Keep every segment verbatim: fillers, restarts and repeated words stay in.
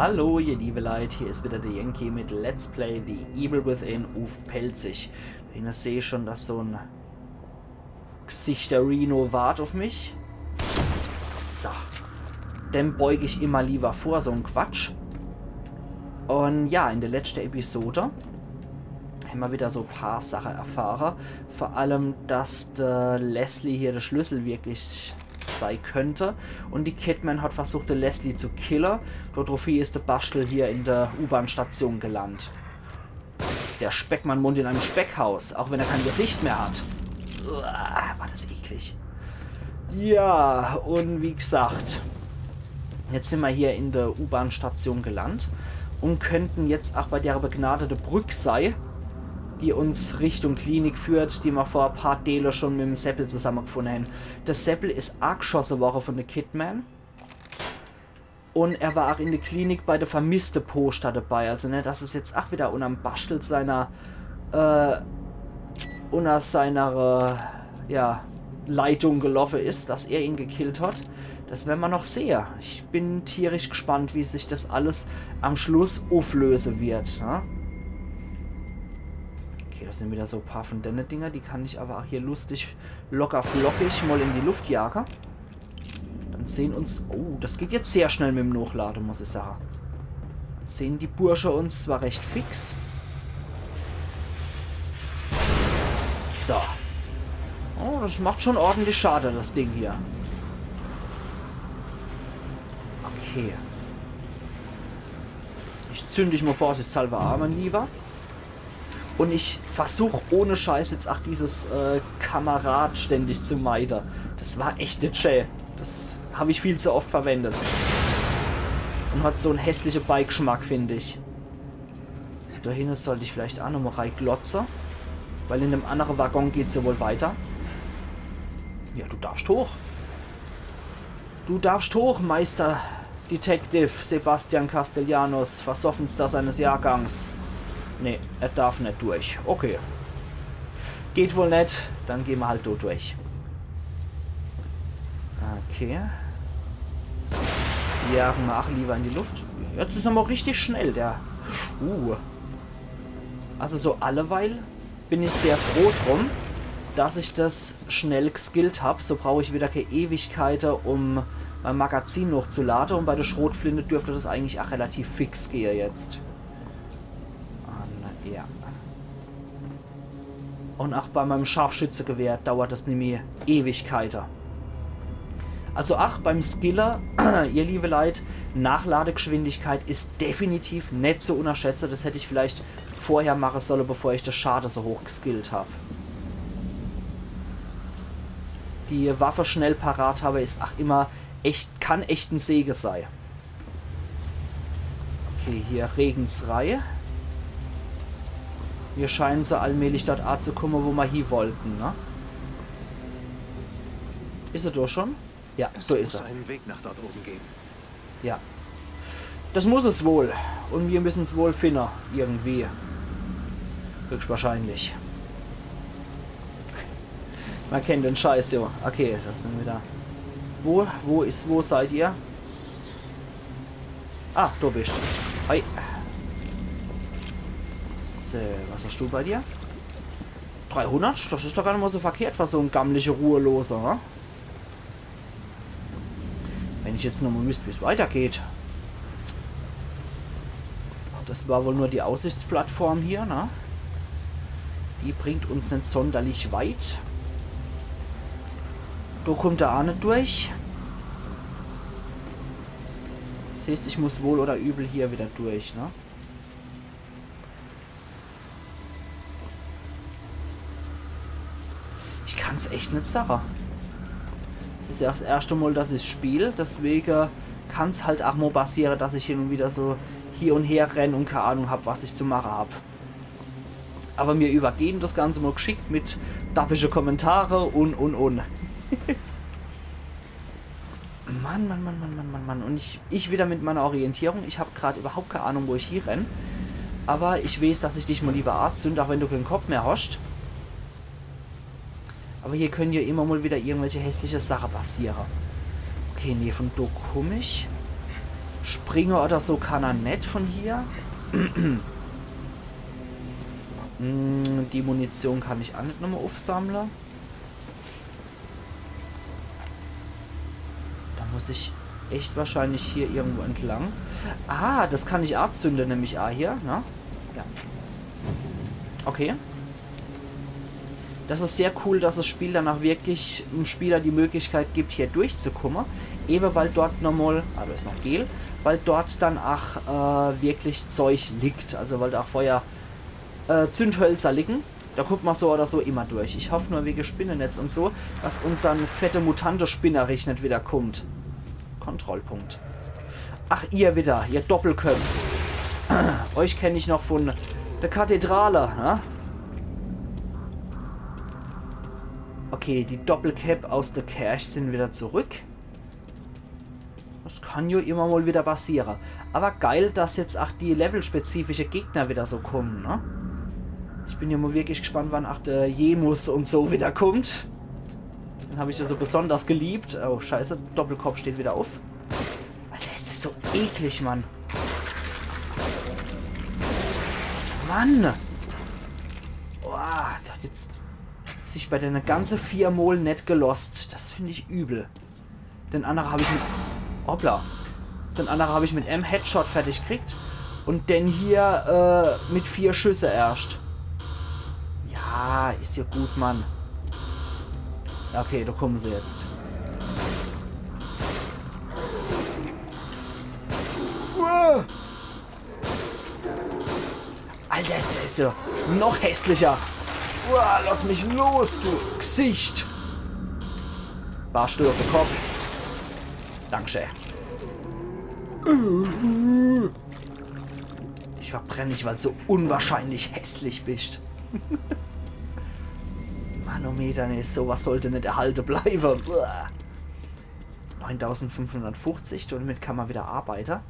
Hallo, ihr liebe Leit, hier is wieder de Yankee mit Let's Play The Evil Within uff Pälzisch. Ich seh schon, dass so en Gsichterino wart uff mich. So. Dem beug ich immer lieber vor, so en Quatsch. Un ja, in de letschte Episode hämmer wieder so paar Sache erfahre. Vor allem, dass de Leslie hier de Schlüssel wirklich sei könnt. Un die Kidman hat versucht, de Leslie zu kille. Dodruffi is de Baschtel hier in de U-Bahn-Station gelandt. Der Speckmann wohnt in einem Speckhaus, auch wenn er kein Gesicht mehr hat. Uah, war das eklig. Ja, un wie gesagt, jetzt sin mer hier in de U-Bahn-Station gelandt un könnten jetzt auch bei der begnadete Brück sei, die uns Richtung Klinik führt, die mer vor e paar Dele schon mit'm Seppel zusammegefunne hän. De Seppel is ageschosse worre von de Kidman. Un er war auch in de Klinik bei de Vermisste-Poster dabei. Also, ne, dass es jetzt auch wieder unnerm Baschtel seiner, äh, unner seiner, äh, ja, Leitung geloffe is, dass er ihn gekillt hat. Das wer'n mer noch sehe. Ich bin tierisch gespannt, wie sich das alles am Schluss ufflöse wird, ne? Okay, das sin wieder so paar von denne Dinger. Die kann ich aber auch hier lustig, locker, flockig mal in die Luft jage. Dann sehn uns... Oh, das geht jetzt sehr schnell mit'm Nochlade, muss ich sage. Dann sehn die Bursche uns zwar recht fix. So. Oh, das macht schon ordentlich Schade, das Ding hier. Okay. Ich zünd dich mal vorsichtshalber a, mein Lieber. Un ich versuch ohne Scheiß jetzt auch dieses, äh, Kamerad ständig zu meide. Das war echt net schä. Das hab ich viel zu oft verwendet. Un hat so en hässliche Beigeschmack, find ich. Do hinne sollt ich vielleicht auch nochmal reiglotze. Weil in dem annere Waggon geht's ja wohl weiter. Ja, du darfst hoch. Du darfst hoch, Meister Detective Sebastian Castellanos, Versoffenster seines Jahrgangs. Nee, er darf net durch. Okay. Geht wohl net, dann gehn mer halt do durch. Okay. Jagen mer ach lieber in die Luft. Jetzt is er mal richtig schnell, der... Uh. Also so alleweil bin ich sehr froh drum, dass ich das schnell geskillt hab. So brauch ich wieder kee Ewigkeite, um mein Magazin nochzulade. Un bei der Schrotflinte dürft das eigentlich ach relativ fix gehe jetzt. Un, ja. Un ach bei meinem Scharfschützegewehr dauert das nimmi Ewigkeite. Also ach, beim Skiller, ihr liebe Leit, Nachladegeschwindigkeit is definitiv net zu unterschätze. Das hätt ich vielleicht vorher mache solle, bevor ich das Schade so hoch geskillt hab. Die Waffe schnell parat habe is ach immer echt, kann echt en Sege sei. Okay, hier regen's rei. Mir scheinen so allmählich dort azukumme, wo mer hie wollten, ne? Is er do schon? Ja, es do is muss er. Einen Weg nach dort oben geben. Ja. Das muss es wohl. Un mir müssen's wohl finne. Irgendwie. Höchstwahrscheinlich. Mer kennt den Scheiß, jo. Okay, das sin wieder. Wo, wo is, wo seid ihr? Ah, do bist. Hi. So, was hast du bei dir? Dreihundert? Das is doch gar net mal so verkehrt für so en gammliche Ruheloser, ne? Wenn ich jetzt nochmal wüsst, wie's weitergeht. Das war wohl nur die Aussichtsplattform hier, ne? Die bringt uns net sonderlich weit. Do kummt er ach net durch. Das heißt, ich muss wohl oder übel hier wieder durch, ne? Ich kann's echt net sage. Es is ja das erschte Mal, dass ich's spiel, deswege kann's halt ach mal passiere, dass ich hin un wieder so hier un her renn un kee Ahnung hab, was ich zu mache hab. Aber mir übergehen das Ganze mal geschickt mit dappische Kommentare un, un, un. Mann, Mann, Mann, Mann, Mann, Mann, Mann. Un ich, ich wieder mit meiner Orientierung. Ich hab grad überhaupt kee Ahnung, wo ich hie renn. Aber ich weeß, dass ich dich mal lieber azünd, auch wenn du keen Kopp mehr hast. Aber hier können ja immer mal wieder irgendwelche hässliche Sache passiere. Okay, nee, von do kumm ich. Springe oder so kann er net von hier. Hm, die Munition kann ich ach net nochmal uffsammle. Da muss ich echt wahrscheinlich hier irgendwo entlang. Ah, das kann ich ach zünde, nämlich ah hier, ne? Ja. Okay. Das is sehr cool, dass das Spiel dann ach wirklich dem Spieler die Möglichkeit gibt, hier durchzukumme. Ewe weil dort nochmal, ah, da is noch Gel, weil dort dann ach äh, wirklich Zeug liegt. Also weil da ach Feuer äh, Zündhölzer liegen. Da kummt ma so oder so immer durch. Ich hoff nur wege Spinnenetz und so, dass unsern fette Mutante-Spinnerich net wieder kummt. Kontrollpunkt. Ach, ihr wieder, ihr Doppelköpp. Euch kenn ich noch von der Kathedrale, ne? Okay, die Doppelkäpp aus der Kerch sind wieder zurück. Das kann jo immer mal wieder passiere. Aber geil, dass jetzt ach die levelspezifische Gegner wieder so kommen, ne? Ich bin ja mal wirklich gespannt, wann ach der Jemus und so wieder kommt. Den hab ich ja so besonders geliebt. Oh, scheiße, Doppelkopf steht wieder auf. Alter, ist das so eklig, Mann. Mann! Boah, der hat jetzt sich bei dene ganze vier Mol net gelost. Das find ich übel. Den annere hab ich mit. Hoppla. Den annere hab ich mit em Headshot fertig kriegt. Und den hier äh, mit vier Schüsse erscht. Ja, is ja gut, Mann. Okay, da kommen sie jetzt. Uah! Alter, der is ja noch hässlicher. Uah, lass mich los, du Gesicht. Barstuhl auf den Kopf. Dankeschön. Ich verbrenne dich, weil du so unwahrscheinlich hässlich bist. Manometer, nee, sowas sollte net erhalte bleibe. Uah. Neuntausendfünfhundertfünfzig, damit kann man wieder arbeite.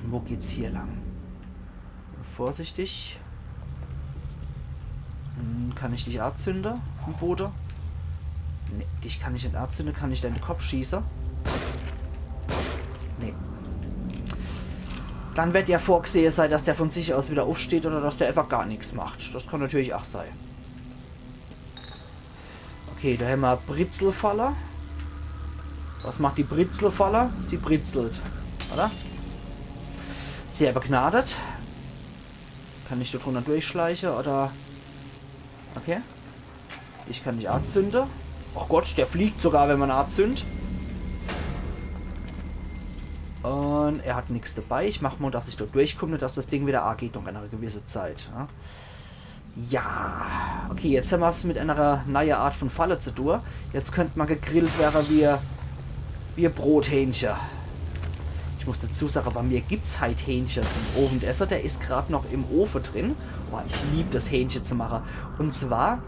Und wo geht's hier lang? Vorsichtig. Hm, kann ich dich anzünde? Im Boden? Nee, dich kann ich net anzünde. Kann ich deinen Kopf schieße? Nee. Dann wird ja vorgesehe sei, dass der von sich aus wieder aufsteht oder dass der einfach gar nichts macht. Das kann natürlich auch sei. Okay, da hämmer Britzelfalle. Was macht die Britzelfalle? Sie britzelt. Oder? Sehr begnadet. Kann ich da drunter durchschleiche oder. Okay. Ich kann nicht anzünde. Ach Gott, der fliegt sogar, wenn man anzünd. Und er hat nix dabei. Ich mach mal, dass ich da durchkomme, dass das Ding wieder angeht nach einer gewissen Zeit. Ja? Ja, okay, jetzt hämmer's mit einer neue Art von Falle zu tun. Jetzt könnt man gegrillt werden wie, wie Brothähnchen. Ich muss dazu sagen, bei mir gibt's heit Hähnchen zum Abendesse. Der is grad noch im Ofen drin. Boah, ich lieb das Hähnchen zu machen. Und zwar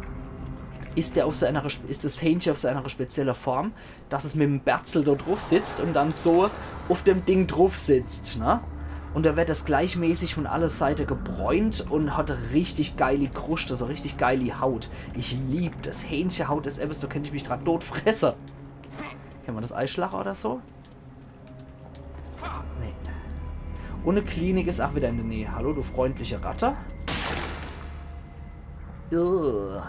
is der auf so einer, is das Hähnchen auf so einer spezielle Form, dass es mit dem Berzel da drauf sitzt und dann so auf dem Ding drauf sitzt, ne? Und da wird es gleichmäßig von alle Seite gebräunt und hat richtig geili Kruscht, so richtig geili Haut. Ich lieb das. Hähnchenhaut is etwas, da könnt ich mich dran totfresse. Kann man das eischlache oder so? Nee. Und eine Klinik is auch wieder in der Nähe. Hallo, du freundliche Ratte. Ugh.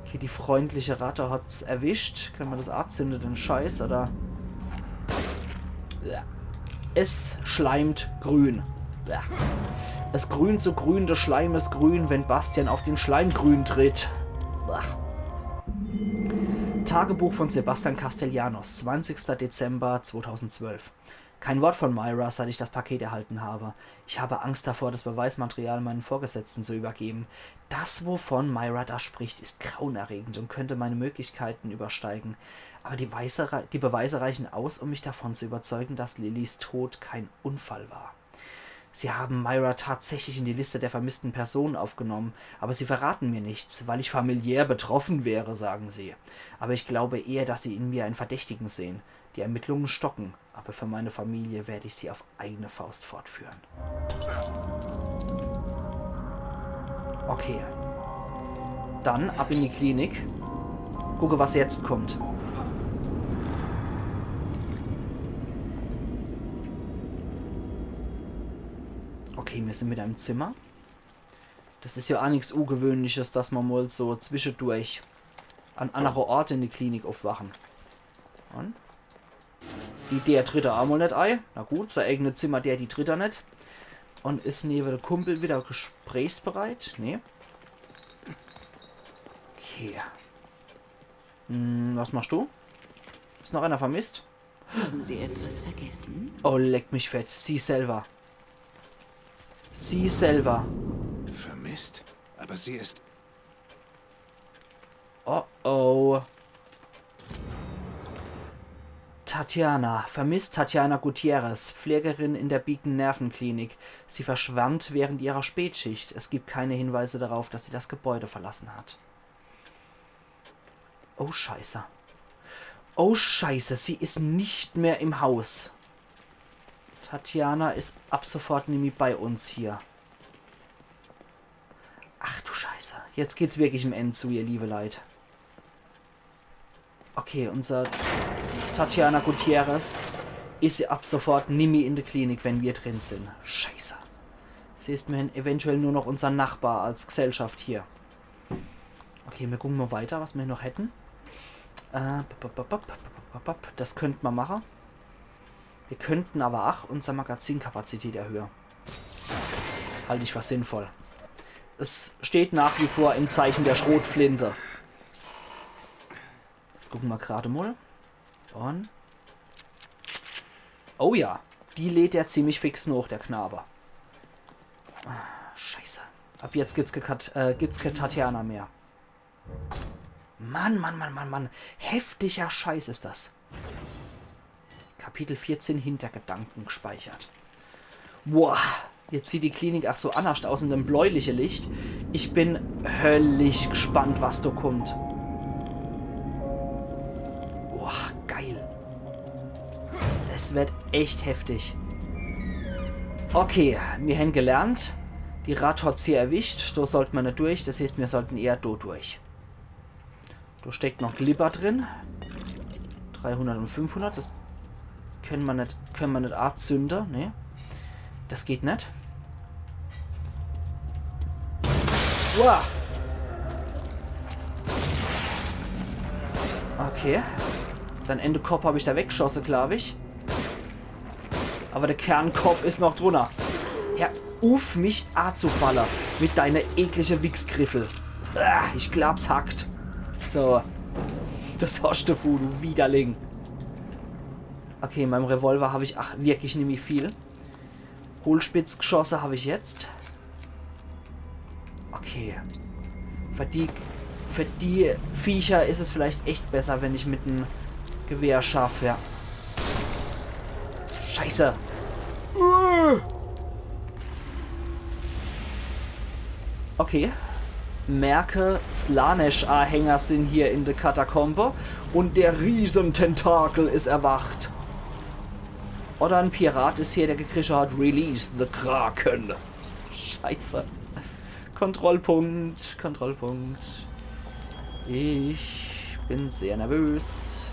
Okay, die freundliche Ratte hat's erwischt. Können wir das anzünden, den Scheiß, oder? Ja. Es schleimt grün. Ja. Es grünt so grün, der Schleim ist grün, wenn Bastian auf den Schleim grün tritt. Ja. Tagebuch von Sebastian Castellanos, zwanzigster Dezember zweitausendzwölf. Kein Wort von Myra, seit ich das Paket erhalten habe. Ich habe Angst davor, das Beweismaterial meinen Vorgesetzten zu übergeben. Das, wovon Myra da spricht, ist grauenerregend und könnte meine Möglichkeiten übersteigen. Aber die, Weise, die Beweise reichen aus, um mich davon zu überzeugen, dass Lillys Tod kein Unfall war. Sie haben Myra tatsächlich in die Liste der vermissten Personen aufgenommen, aber sie verraten mir nichts, weil ich familiär betroffen wäre, sagen sie. Aber ich glaube eher, dass sie in mir einen Verdächtigen sehen. Die Ermittlungen stocken, aber für meine Familie werde ich sie auf eigene Faust fortführen. Okay. Dann ab in die Klinik. Gucke, was jetzt kommt. Okay, mir sin widder im Zimmer. Das is jo aa nix Ungewöhnliches, dass mer mol so zwischedurch an annere Orte in de Klinik uffwache. Un? Die Deer tritt er aa mol net ei. Na gut, sei eigene Zimmerdeer, die tritt er net. Un is newe de Kumpel widder gesprächsbereit? Nee. Okay. Hm, was machst du? Is noch einer vermisst? Haben Sie etwas vergessen? Oh, leck mich fett. Sie selber. Sie selber. Vermisst? Aber sie ist... Oh oh. Tatiana. Vermisst Tatiana Gutierrez, Pflegerin in der Beacon Nervenklinik. Sie verschwand während ihrer Spätschicht. Es gibt keine Hinweise darauf, dass sie das Gebäude verlassen hat. Oh Scheiße. Oh Scheiße, sie is nicht mehr im Haus. Tatiana is ab sofort nimmi bei uns hier. Ach du Scheiße. Jetzt geht's wirklich em End zu, ihr liebe Leit. Okay, unser Tatiana Gutierrez is ab sofort nimmi in de Klinik, wenn mir drin sin. Scheiße. Sie is mir eventuell nur noch unser Nachbar als Gesellschaft hier. Okay, mir gucken mol weiter, was mir noch hätten. Äh, bop, bop, bop, bop, bop, bop, bop. Das könnt mer mache. Mir könnten aber ach unser Magazinkapazität erhöhe. Halt ich für sinnvoll. Es steht nach wie vor im Zeichen der Schrotflinte. Jetzt gucken mer grad mol. Und... Oh ja, die lädt er ziemlich fix noch, der Knabe. Ah, Scheiße. Ab jetzt gibt's ke, Kat- äh, gibt's ke Tatiana mehr. Mann, Mann, Mann, Mann, Mann. Heftiger Scheiß is das. Kapitel vierzehn, Hintergedanken gespeichert. Boah, jetzt sieht die Klinik ach so annerscht aus in dem bläuliche Licht. Ich bin höllisch gespannt, was do kummt. Boah, geil. Es wird echt heftig. Okay, mir hen gelernt. Die Ratt hat's hier erwischt. Do sollt mer net durch. Das heißt, mir sollten eher do durch. Do steckt noch Glibber drin. Dreihundert und fünfhundert, das könne mer net, könne mer net azünde, ne? Das geht net. Wow. Okay. Dann Ende Kopp hab ich da weggeschosse, glaub ich. Aber der Kernkopp is noch drunner. Hör uff, mich azufalle mit deine eklige Wichsgriffel. Ah, ich glaub's hackt. So. Das hast du, du Widerling. Okay, in meinem Revolver hab ich, ach, wirklich nimmi viel. Hohlspitzgeschosse hab ich jetzt. Okay. Für die, für die Viecher is es vielleicht echt besser, wenn ich mit em Gewehr schaff, ja. Scheiße. Okay. Merke, Slaanesh-Ahänger sin hier in de Katakombe und der Riesententakel is erwacht. Oder en Pirat is hier, der gekrische hat: „Release the Kraken.“ Scheiße. Kontrollpunkt, Kontrollpunkt. Ich bin sehr nervös.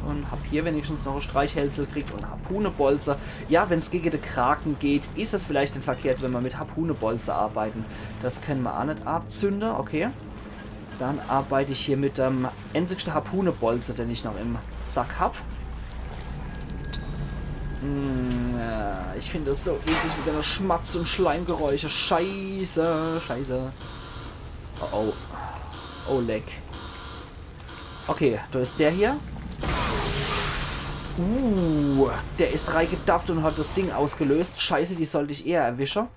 Und hab hier wenigstens noch e Streichhölzel gekriegt und Harpunebolze. Ja, wenn's gege de Kraken geht, is es vielleicht net verkehrt, wenn mer mit Harpunebolze arbeiten. Das könne mer ach net azünde, okay. Dann arbeite ich hier mit dem einzigste Harpunebolze, den ich noch im Sack hab. Hm, ja, ich find das so eklig mit deine Schmatz- und Schleimgeräusche. Scheiße, scheiße. Oh, oh. Oh, leck. Okay, da is der hier. Uh, der is reigedappt und hat das Ding ausgelöst. Scheiße, die sollt ich eher erwische.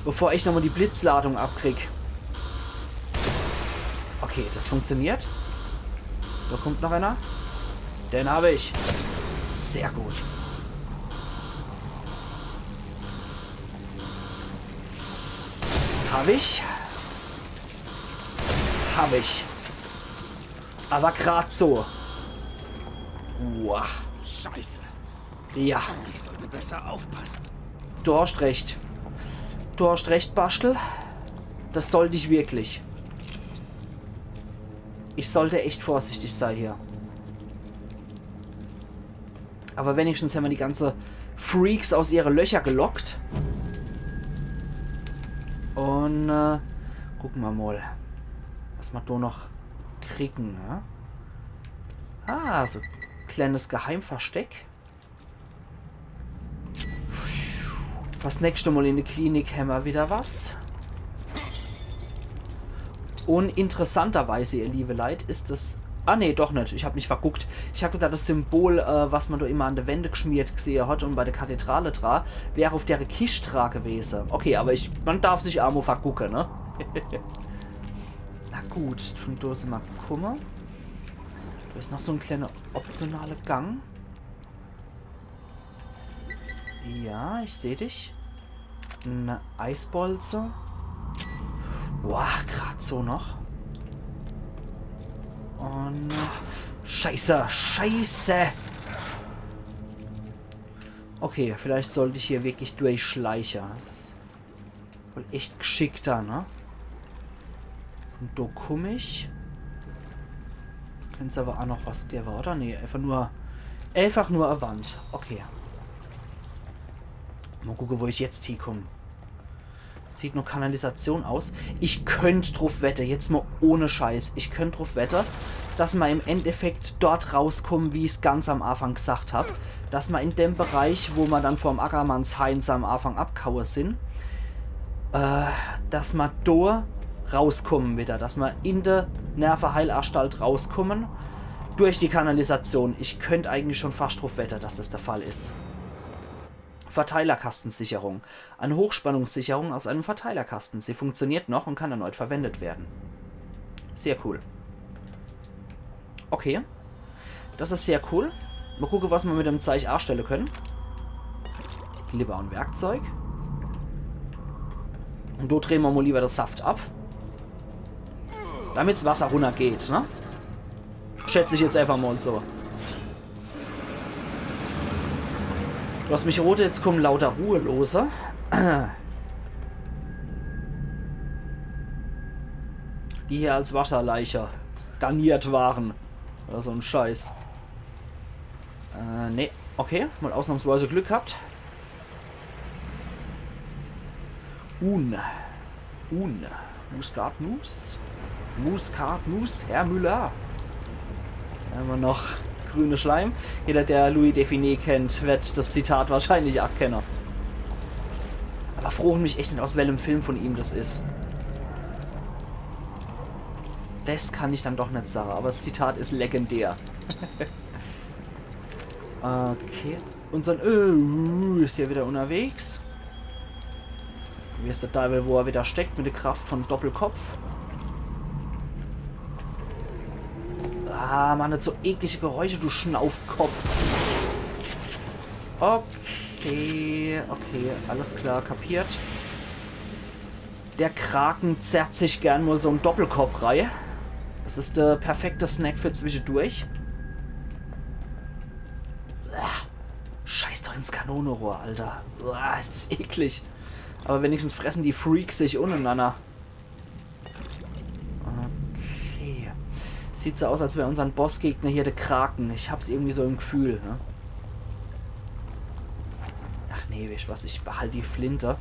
Bevor ich nochmal die Blitzladung abkrieg. Okay, das funktioniert. Da kommt noch einer. Den hab ich. Sehr gut. Hab ich. Hab ich. Aber grad so. Uah. Scheiße. Ja. Ich sollte besser aufpassen. Du hast recht. Du hast recht, Bastel. Das sollt ich wirklich. Ich sollt echt vorsichtig sei hier. Aber wenigstens hämmer die ganze Freaks aus ihre Löcher gelockt. Un äh, gucke mer mol, was mer do noch kriegen, ne? Ah, so e kleines Geheimversteck. Fürs nächste Mol in de Klinik hämmer wieder was. Un interessanterweise, ihr liebe Leit, is es... Ah, nee, doch net. Ich hab mich verguckt. Ich hab gedacht, das Symbol, äh, was mer do immer an de Wände geschmiert gesehe hat un bei de Kathedrale dra, wär uff dere Kischt dra gewese. Okay, aber ich, mer darf sich aa mol vergucke, ne? Na gut, vun do simmer kumme. Do is noch so e kleiner optionaler Gang. Ja, ich seh dich. E Eisbolze. Boah, grad so noch. Un... Scheiße, scheiße. Okay, vielleicht sollt ich hier wirklich durchschleiche. Das is wohl echt gschickt do, ne? Un do kumm ich. Könnt's aber aa noch was gewwe, oder? Nee, einfach nur, einfach nur e Wand. Okay. Mol gucke, wo ich jetzt hiekumm. Sieht noch Kanalisation aus. Ich könnt druff wette, jetzt mol ohne Scheiß, ich könnt druff wette, dass mer im Endeffekt dort rauskumme, wie ich's ganz am Anfang gesagt hab. Dass mer in dem Bereich, wo mer dann vorm Ackermanns Heinz am Anfang abgehaue sin, äh, dass mer do rauskumme wieder, dass mer in de Nerveheilastalt rauskumme durch die Kanalisation. Ich könnt eigentlich schon fascht druff wette, dass das de Fall is. Verteilerkastensicherung. Eine Hochspannungssicherung aus einem Verteilerkasten. Sie funktioniert noch und kann erneut verwendet werden. Sehr cool. Okay. Das is sehr cool. Mol gucke, was mer mit dem Zeich aastelle könne. Glibber un Werkzeug. Un do drehe mer mol lieber das Saft ab. Damit's Wasser runnergeht, ne? Schätz ich jetzt einfach mol so. Du hast mich rot, jetzt kommen lauter Ruhelose. Die hier als Wasserleiche garniert waren. Oder so en Scheiß. Äh, nee. Okay, mol ausnahmsweise Glück gehabt. Un. Un. Muskatnuss. Muskatnuss, Herr Müller. Dann hämmer noch grüne Schleim. Jeder, der Louis Define kennt, wird das Zitat wahrscheinlich aa kenne. Aber frocht mich echt net, aus welchem Film von ihm das is. Das kann ich dann doch net sage, aber das Zitat is legendär. Okay. Unsern Ö is hier wieder unterwegs. Wie is der Deiwel, wo er wieder steckt, mit der Kraft von Doppelkopf. Ah, Mann, net so eklige Geräusche, du Schnaufkopf. Okay, okay, alles klar, kapiert. Der Kraken zerrt sich gern mol so en Doppelkopf rei. Das is der perfekte Snack für zwischedurch. Uah, scheiß doch ins Kanonerohr, Alter. Uah, is das eklig. Aber wenigstens fressen die Freaks sich unnernanner. Okay. Sieht so aus, als wär unsern Bossgegner hier der Kraken. Ich hab's irgendwie so im Gefühl, ne? Ach nee, weescht was, ich behalt die Flinte.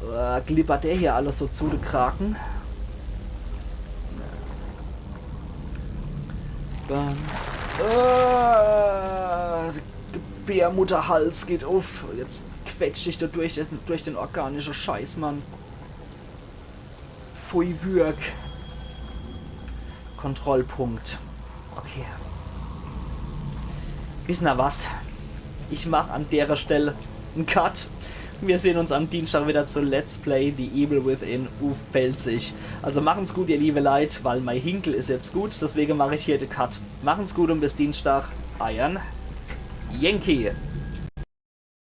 Äh, glibbert der hier alles so zu, der Kraken? Bam. Äh, Gebärmutterhals geht uff. Jetzt quetsch ich da durch, durch den organische Scheiß, Mann. Pfui Würg. Kontrollpunkt. Okay. Wissener was? Ich mach an dere Stell en Cut. Wir sehn uns am Dienstag wieder zu Let's Play The Evil Within uff Pälzisch. Also machen's gut, ihr liebe Leit, weil mei Hinkel is jetzt gut, deswege mach ich hier de Cut. Machen's gut und bis Dienstag, eiern Yankee.